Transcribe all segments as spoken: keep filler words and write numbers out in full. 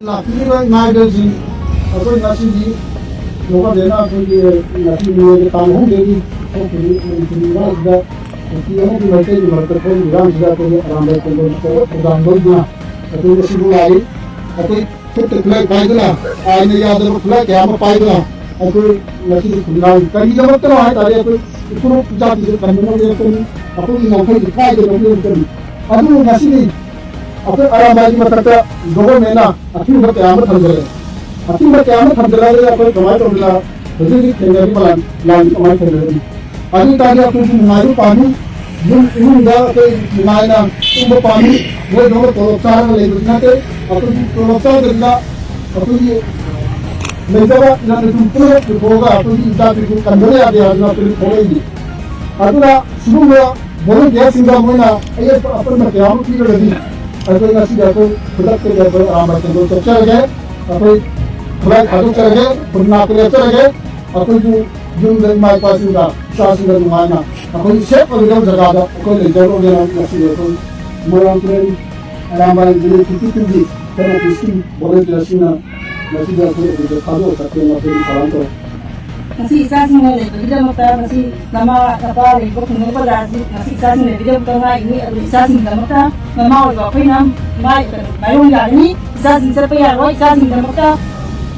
ꯂꯥꯛꯄꯤꯔꯤꯕ ꯏꯃꯥ ꯏꯕꯦꯜꯁꯤꯡ, ꯑꯩꯈꯣꯏ ꯉꯁꯤꯗꯤ ꯒꯣꯕꯔꯃꯦꯟꯅ ꯑꯩꯈꯣꯏꯒꯤ ꯉꯁꯤ ꯃꯦꯒꯤ ꯇꯥꯡ ꯑꯍꯨꯝꯗꯒꯤ ꯊꯣꯛꯈꯤꯕ ꯃꯅꯤꯄꯨꯔ ꯂꯩꯕꯥꯛꯁꯤꯗ ꯀꯨꯀꯤ ꯑꯃꯗꯤ ꯃꯩꯇꯩꯒꯤ ꯃꯔꯛꯇ ꯊꯣꯛꯏꯕ ꯏꯔꯥꯡꯁꯤꯗ ꯑꯩꯈꯣꯏꯒꯤ ꯑꯔꯥꯝꯕꯥꯏ ꯀꯣꯡꯒꯣꯟ ꯊꯣꯛꯑꯒ ꯊꯧꯗꯥꯡ ꯂꯧꯗꯨꯅ ꯑꯩꯈꯣꯏ ꯉꯁꯤꯕꯨ ꯂꯥꯛꯏ꯫ ꯑꯩꯈꯣꯏ ꯈꯨꯠꯇ ꯈꯨꯠꯂꯥꯏ ꯄꯥꯏꯗꯨꯅ, ꯑꯥꯏꯟꯅ ꯌꯥꯗꯕ ꯈꯨꯠꯂꯥꯏ ꯀꯌꯥ ꯑꯃ ꯄꯥꯏꯗꯨꯅ ꯑꯩꯈꯣꯏ ꯉꯁꯤꯗꯤ ꯈꯨꯟꯗꯥꯔꯤ꯫ ꯀꯔꯤꯒꯤꯗꯃꯛꯇꯅꯣ ꯍꯥꯏ ꯇꯥꯔꯗꯤ ꯑꯩꯈꯣꯏ ꯏꯈꯨꯔꯨꯞ ꯏꯆꯥꯁꯤꯡꯁꯦ ꯀꯟꯕ ꯉꯝꯂꯛꯄꯅꯤ, ꯑꯩꯈꯣꯏꯒꯤ ꯉꯝꯈꯩꯁꯦ ꯀꯥꯏꯗꯅꯕ ꯂꯦꯞꯄꯅꯤ꯫ ꯑꯗꯨꯕꯨ ꯉꯁꯤꯗꯤ ꯑꯩꯈꯣꯏ ꯑꯔꯥꯝꯕꯥꯏꯒꯤ ꯃꯊꯛꯇ ꯒꯣꯕꯔꯃꯦꯟꯅ ꯑꯊꯤꯡꯕ ꯀꯌꯥ ꯑꯃ ꯊꯝꯖꯔꯦ꯫ ꯑꯊꯤꯡꯕ ꯀꯌꯥ ꯑꯃ ꯊꯝꯖꯔꯒ ꯑꯩꯈꯣꯏ ꯀꯃꯥꯏꯅ ꯇꯧꯗꯅ ꯍꯧꯖꯤꯛ ꯍꯧꯖꯤꯛ ꯊꯦꯡꯅꯔꯤꯕ ꯂꯥꯟ, ꯂꯥꯟꯁꯤ ꯀꯃꯥꯏꯅ ꯊꯦꯡꯅꯔꯤ? ꯑꯗꯨ ꯑꯣꯏ ꯇꯥꯔꯗꯤ ꯑꯩꯈꯣꯏꯁꯨ ꯅꯨꯡꯉꯥꯏꯕ ꯄꯥꯝꯃꯤ꯫ ꯌꯨꯝ ꯏꯃꯨꯡꯗ ꯑꯩꯈꯣꯏ ꯅꯨꯡꯉꯥꯏꯅ ꯇꯨꯝꯕ ꯄꯥꯝꯃꯤ꯫ ꯃꯣꯏꯗꯧꯅ ꯇꯣꯂꯣꯞ ꯆꯥꯔꯒ ꯂꯩꯕꯁꯨ ꯅꯠꯇꯦ꯫ ꯑꯩꯈꯣꯏꯒꯤ ꯇꯣꯂꯣꯞ ꯆꯥꯗꯕꯤꯗ ꯑꯩꯈꯣꯏꯒꯤ ꯂꯩꯖꯕ ꯏꯅꯥꯛ ꯏꯁꯤꯡ ꯄꯨꯝꯅꯃꯛ ꯄꯨꯊꯣꯛꯑꯒ ꯑꯩꯈꯣꯏꯒꯤ ꯏꯆꯥꯁꯤꯡꯁꯨ ꯀꯟꯗꯕ ꯌꯥꯗꯦ ꯍꯥꯏꯗꯅ ꯑꯩꯈꯣꯏ ꯊꯣꯛꯂꯛꯏꯅꯤ꯫ ꯑꯗꯨꯅ ꯁꯤꯒꯨꯝꯕ ꯚꯣꯂꯨꯟꯇꯤꯌꯔꯁꯤꯡꯗ ꯃꯣꯏꯅ ꯑꯌꯦꯠꯄ ꯑꯄꯟꯕ ꯀꯌꯥ ꯑꯃ ꯄꯤꯔꯒꯗꯤ ꯑꯩꯈꯣꯏ ꯉꯁꯤꯗꯤ ꯑꯩꯈꯣꯏ ꯈꯨꯗꯛꯇꯒꯤ ꯑꯩꯈꯣꯏ ꯑꯔꯥꯝꯕꯥꯏ ꯀꯣꯡꯒꯣꯟ ꯆꯠꯆꯔꯒꯦ꯫ ꯑꯩꯈꯣꯏ ꯈꯨꯠꯂꯥꯏ ꯊꯥꯗꯣꯛꯆꯔꯒꯦ, ꯈꯨꯟ ꯉꯥꯛꯄ ꯂꯦꯞꯆꯔꯒꯦ꯫ ꯑꯩꯈꯣꯏꯁꯨ ꯌꯨꯝꯗ ꯏꯃꯥ ꯏꯄꯥꯁꯤꯡꯒ ꯏꯆꯥꯁꯤꯡꯒ ꯅꯨꯡꯉꯥꯏꯅ ꯑꯩꯈꯣꯏ ꯁꯦꯐ ꯑꯣꯏꯒꯗꯕ ꯖꯒꯥꯗ ꯑꯩꯈꯣꯏ ꯂꯩꯖꯔꯨꯔꯒꯦꯅ ꯉꯁꯤꯗꯤ ꯑꯩꯈꯣꯏ ꯃꯣꯏꯔꯥꯡ ꯄꯨꯔꯦꯟ ꯑꯔꯥꯝꯕꯥꯏ ꯚꯤꯂꯦꯖ ꯐꯤꯐꯇꯤ ꯇꯨꯒꯤ ꯍꯦꯗ ꯑꯣꯐꯤꯁꯀꯤ ꯚꯣꯂꯨꯟꯇꯤꯌꯔꯁꯤꯡꯅ ꯉꯁꯤꯗꯤ ꯑꯩꯈꯣꯏ ꯑꯗꯨꯗ ꯊꯥꯗꯣꯛꯑ ꯆꯠꯀꯦꯅ ꯑꯩꯈꯣꯏꯒꯤ ꯊꯧꯔꯥꯡ ꯇꯧꯔꯦ꯫ ꯉꯁꯤ ꯏꯆꯥꯁꯤꯡꯅ ꯂꯩꯕꯒꯤꯗꯃꯛꯇ, ꯉꯁꯤ ꯅꯃꯥ ꯅꯄꯥ ꯂꯩꯕ ꯈꯨꯡꯒꯪ ꯕꯖꯥꯔꯁꯤ ꯉꯁꯤ ꯏꯆꯥꯁꯤꯡ ꯂꯩꯕꯒꯤꯗꯃꯛꯇ ꯉꯥꯏꯔꯤꯅꯤ꯫ ꯑꯗꯨ ꯏꯆꯥꯁꯤꯡꯒꯤꯗꯃꯛꯇ ꯃꯃꯥ ꯑꯣꯏꯕ ꯑꯩꯈꯣꯏꯅ ꯃꯥꯏ-, ꯃꯥꯏꯌꯣꯡ ꯌꯥꯒꯅꯤ꯫ ꯏꯆꯥꯁꯤꯡ ꯆꯠꯄ ꯌꯥꯔꯣꯏ, ꯏꯆꯥꯁꯤꯡꯒꯤꯗꯃꯛꯇ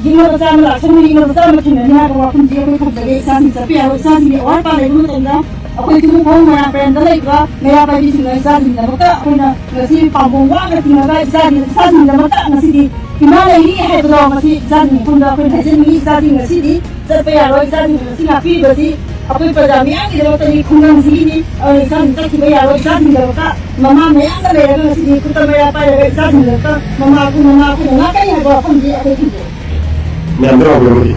ꯌꯦꯛꯅꯕ ꯆꯥꯝꯃ ꯂꯥꯛꯁꯟꯒꯅꯤ, ꯌꯦꯛꯅꯕ ꯆꯥꯝꯃ ꯊꯦꯡꯅꯅꯤ ꯍꯥꯏꯕ ꯋꯥꯐꯝꯁꯤ ꯑꯩꯈꯣꯏ ꯊꯝꯖꯒꯦ꯫ ꯏꯆꯥꯁꯤꯡ ꯆꯠꯄ ꯌꯥꯔꯣꯏ꯫ ꯏꯆꯥꯁꯤꯡꯒꯤ ꯑꯋꯥꯠ ꯑꯄꯥ ꯂꯩꯕ ꯃꯇꯝꯗ ꯑꯩꯈꯣꯏ ꯊꯨꯝꯃꯨꯛ ꯈꯣꯡ ꯃꯣꯏꯔꯥꯡ ꯄꯔꯦꯡꯗ ꯂꯩꯕ ꯃꯩꯔꯥ ꯄꯥꯏꯕꯤꯁꯤꯡꯅ ꯏꯆꯥꯁꯤꯡꯒꯤꯗꯃꯛꯇ ꯑꯩꯈꯣꯏꯅ ꯉꯁꯤ ꯄꯥꯝꯕꯣꯝ ꯋꯥꯅ ꯇꯤꯡꯉꯒ ꯏꯆꯥꯁꯤꯡ, ꯏꯆꯥꯁꯤꯡꯒꯤꯗꯃꯛꯇ ꯉꯁꯤꯗꯤ ꯏꯃꯥ ꯂꯩꯔꯤ ꯍꯥꯏꯕꯗꯣ ꯉꯁꯤ ꯏꯆꯥꯁꯤꯡꯒꯤ ꯃꯐꯝꯗ ꯑꯩꯈꯣꯏꯅ ꯍꯥꯏꯖꯅꯤꯡꯉꯤ꯫ ꯏꯆꯥꯁꯤꯡ ꯉꯁꯤꯗꯤ ꯆꯠꯄ ꯌꯥꯔꯣꯏ꯫ ꯏꯆꯥꯁꯤꯡꯕꯨ ꯉꯁꯤ ꯉꯥꯛꯄꯤꯔꯤꯕꯁꯤ ꯑꯩꯈꯣꯏ ꯄ꯭ꯔꯖꯥ ꯃꯤꯌꯥꯝꯒꯤꯗꯃꯛꯇꯅꯤ, ꯈꯨꯡꯒꯪꯁꯤꯒꯤꯅꯤ꯫ ꯑꯗꯨꯅ ꯏꯆꯥꯁꯤꯡ ꯆꯠꯈꯤꯕ ꯌꯥꯔꯣꯏ꯫ ꯏꯆꯥꯁꯤꯡꯒꯤꯗꯃꯛꯇ ꯃꯃꯥ ꯃꯌꯥꯝꯅ ꯂꯩꯔꯒ ꯉꯁꯤꯗꯤ ꯈꯨꯠꯇ ꯃꯩꯔꯥ ꯄꯥꯏꯔꯒ ꯏꯆꯥꯁꯤꯡꯒꯤꯗꯃꯛꯇ ꯃꯃꯥ ꯑꯩꯈꯣꯏ, ꯃꯃꯥ ꯑꯩꯈꯣꯏꯅ ꯉꯥꯛꯀꯅꯤ ꯍꯥꯏꯕ ꯋꯥꯐꯝꯗꯤ ꯑꯩꯈꯣꯏ ꯊꯝꯖꯩ꯫ ꯃꯌꯥꯝꯗ ꯂꯥꯎꯕꯤꯔꯝꯃꯗꯤ꯫